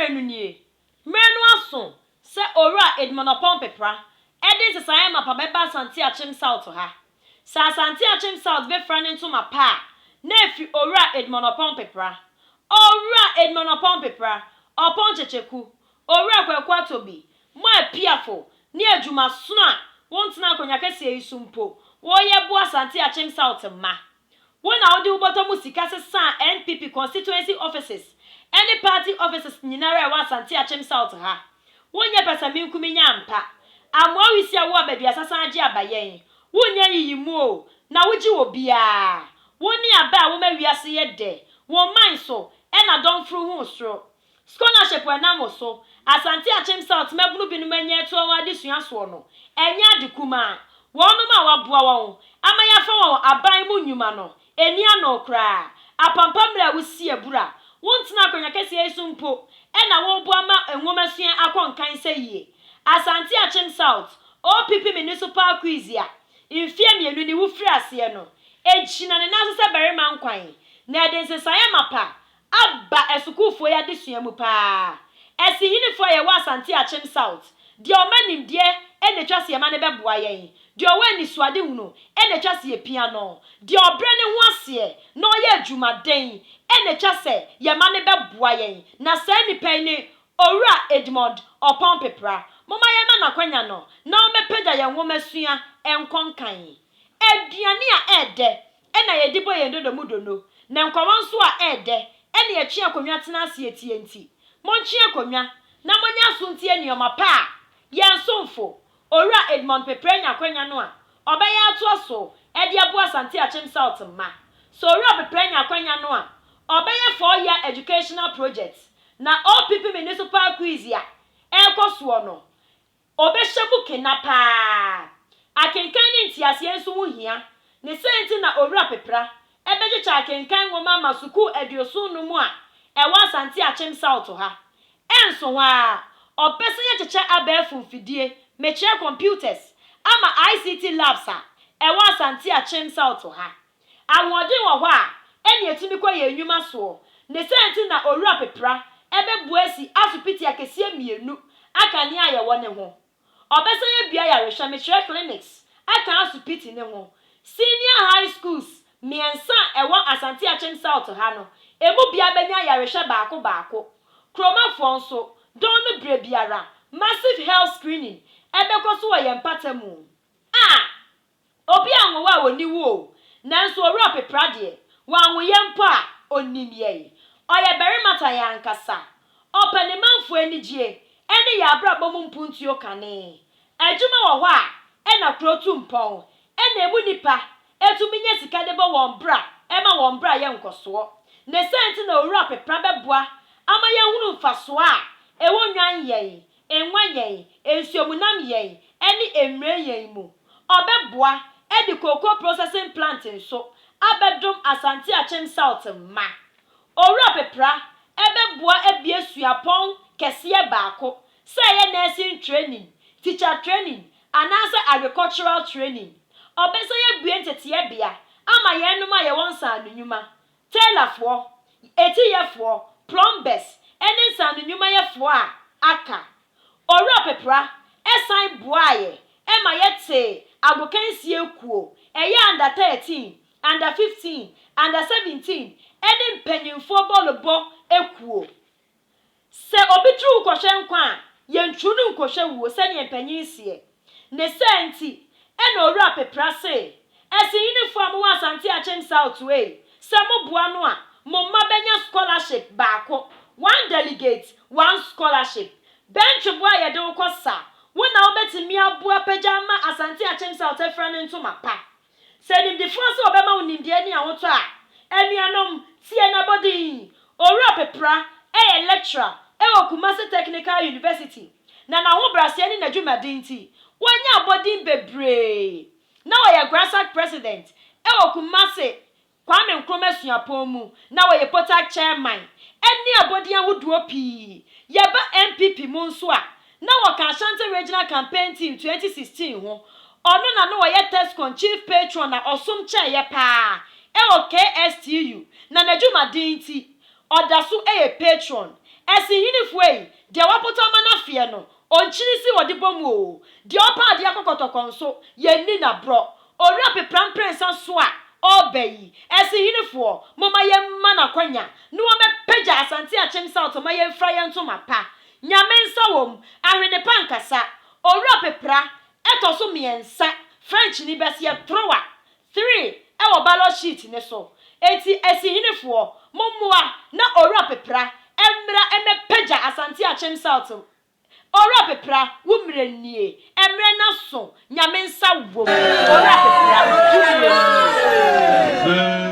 Mmerɛ no nie. Mmerɛ no aso sɛ Owura Edmund Oppong Peprah de nsesaeɛ mapa bɛba Asante Akyem South ha. Sɛ Asante Akyem South bɛfira ne ntoma pa a, na ɛfiri Owura Edmund Oppong Peprah. Owura Edmund Oppong Peprah, Oppong Kyekyeku, Owura Kwaku Atobi, mo apiafo ne adwumasono a wontena akonnwa kɛseɛ yi so mpo, wɔreyɛ boa Asante Akyem South mma. Wo na wode wo bɔtɔ mu sika sesaa NPP constituency offices ne party offices nyinara a ɛwɔ Asante Akyem South ha. Wonyɛ pɛsɛmenkominya ampa. Amoa wisi a wo abaduasa san agye aba yɛn. Wonyɛ nyiyimu o, na wogye obiara. Wo ne aba a woma wiase yɛ dɛ. Wo man so ɛna dɔmforo hu soro. Scholarship ɛnam wo so, Asante Akyem South mmabunu binom anya atoa wɔn adesua soɔ no, ɛnyɛ ade kumaa. Wɔnom a waboa wɔn ama yɛafa wɔn aban mu nnwuma no, ɛni ano koraa. Apampa mmerɛ a wosi abura, wontena akonnwa kɛseɛ yi so mpo, ɛna wɔreboa ma nwomasua akɔ nkan sɛ yie. Asante Akyem South, OPP Municipal Quiz a mfeɛ 2 ni wofiri aseɛ no, egyina ne nan so sɛ barima nkwan, na ɛde nsesaeɛ mapa aba asukuufoɔ yi adesua mu paa. Ɛsihinifoɔ a yɛwɔ Asante Akyem South, deɛ ɔma nimdeɛ ɛna etwa sɛ yɛma no bɛboa yɛn. Deɛ ɔwɔ anisoadehunu ɛna etwa sɛ yɛpia no. Deɛ ɔbrɛ ne ho aseɛ na ɔyɛ adwumaden ɛna etwa sɛ yɛma no bɛboa yɛn. Na saa nipa yi ne Owura Edmund Oppong Peprah. Momma yɛma n'akwanya no na ɔmmɛpagya yɛn nwomasua nkɔ nkan. Aduane a ɛɛdɛ ɛna yɛde bɔ yɛn dodo mu dono, na nkɔmmɔ nso a ɛɛdɛ ɛna yɛtwe akonnwa tena ase etie nti, montwe akonnwa na monyɛ aso ntie nneɛma pa a yɛn somfo Owura Edmund Peprah nya akwanya no a ɔbɛyɛ atoa so ɛde aboa Asante Akyem South mma. So Owura Peprah nya akwanya no a ɔbɛyɛ 4-year educational project na OPP Municipal Quiz a ɛrekɔ soɔ no, ɔbɛhyɛ mu kena paa. Akenkan ne nteaseɛ nso ho hia ne sɛ nti na Owura Peprah ɛbɛkyekyɛ akenkan nwoma ama sukuu 75 a ɛwɔ Asante Akyem South ha. Ɛnso hɔ a, ɔpɛ sɛ yɛkyekyɛ abɛɛfo mfidie, mekyerɛ computers, ama ICT labs a ɛwɔ Asante Akyem South ha. Ahoɔden wɔ hɔ a ɛne etumi kɔ yɛn nnwuma soɔ ne sɛ nti na Owura Peprah ɛbɛboa asi asopiti akɛseɛ 2 aka nea a yɛwɔ ne ho. Ɔbɛsan abua yarehwɛ, mekyerɛ clinics, aka asopiti ne ho. Senior high schools 3 a ɛwɔ Asante Akyem South ha no, emu bia bɛnya yarehwɛ baako baako. Kuromafoɔ nso, dɔn no berɛ biara, massive health screening ɛbɛkɔ so wɔ yɛn mpata mu. A obi anwowa a wɔni wo o, nanso Owura Peprah deɛ, wanwoyɛ mpo a, onim yɛn. Ɔyɛ barima ta yɛn ankasa. Ɔpɛ ne manfoɔ anigye ɛne yɛn abrabɔ mu mpuntuo kane. Adwuma wɔ hɔ a ɛna kuro tu mpɔn, ɛna emu nipa etumi nya sika de bɔ wɔn bra ɛma wɔn bra yɛ nkɔsoɔ. Ne sɛ nti na Owura Peprah bɛboa ama yɛhunu mfasoɔ a ɛwɔ nwan yɛn, nwa yɛn, nsuomunam yɛn ɛne mmire yɛn mu. Ɔbɛboa ɛde cocoa processing plant nso abɛdom Asante Akyem South mma. Owura Peprah ɛbɛboa abue suapɔn kɛseɛ baako, sɛ ɛyɛ nursing training, teacher training anaasɛ agricultural training. Ɔbɛsan abue nteteɛbea ama yɛnom a yɛwɔ nsaano nnwuma, tailorfoɔ, etiyɛfoɔ, plumbers ɛne nsaano nnwumayɛfoɔ a aka. Owura Peprah ɛsan boaeɛ ɛma yɛte agokansie kuo ɛyɛ under 13, under 15, under 17 ɛne mpanyinfoɔ bɔɔlobɔ ekuo. Sɛ obi turu kɔhwɛ nkwa a, yɛnturu no nkɔhwɛ wuo sɛdeɛ mpanyin seɛ. Ne sɛ nti ɛna Owura Peprah se ɛsiyinifoɔ a mowɔ Asante Akyem South wei, sɛ moboa no a, mo mma bɛnya scholarship baako, one delegate, one scholarship. Bɛntweboa a yɛde wo kɔ sa wo na wobɛtumi aboa pagya ama Asante Akyem South afira ne ntoma pa. Sɛ nimdifoɔ sɛ ɔbɛma wo nimdeɛ ne ahotɔ a, anuanom, tie n'abɔden. Owura Peprah ɛyɛ lecturer ɛwɔ Kumasi Technical University, na n'ahobrɛaseɛ ne n'adwumaden nti wɔanya abɔden bebree. Na wɔyɛ GRASAG president ɛwɔ Kumasi Kwame Nkrumah Suapɔn mu, na wɔyɛ POTAG chairman ɛne abɔden ahodoɔ pii. Yɛba NPP mu nso a, na wɔka Ashanti Regional Campaign Team 2016 ho. Ɔno na no wɔyɛ TESCON chief patron na ɔsom kyɛeɛ paa ɛwɔ KSTU, na n'adwumaden nti ɔda so yɛ patron. Ɛsenhenefoɔ ei, deɛ wapotɔ ama no afeɛ no, ɔnkyini si wɔde bɔ mu oo, deɛ ɔpɛ adeɛ akɔ kɔtɔkɔ nso, yɛnni no aborɔ. Owura Pepra mprɛnsa so a ɔreba yi, Ɛsenhenefoɔ, momma yɛmma no akwanya na wɔmmɛpagya Asante Akyem South ma yɛmfira yɛn ntoma pa. Nyame nsa wɔ mu, ahwene pa nkasa. Owura Pepra, ɛtɔ so mmiɛnsa, Frenchni bɛseɛ Troa, 3 wɔ ballot sheet no so. Enti Asihenefoɔ, mommoa na Owura Pepra mmra mmɛpagya Asante Akyem South. Owura Pepra, wo mmerɛ nie. Mmerɛ no aso. Nyame nsa wɔ mu. Owura Pepra, wo mmerɛ nie.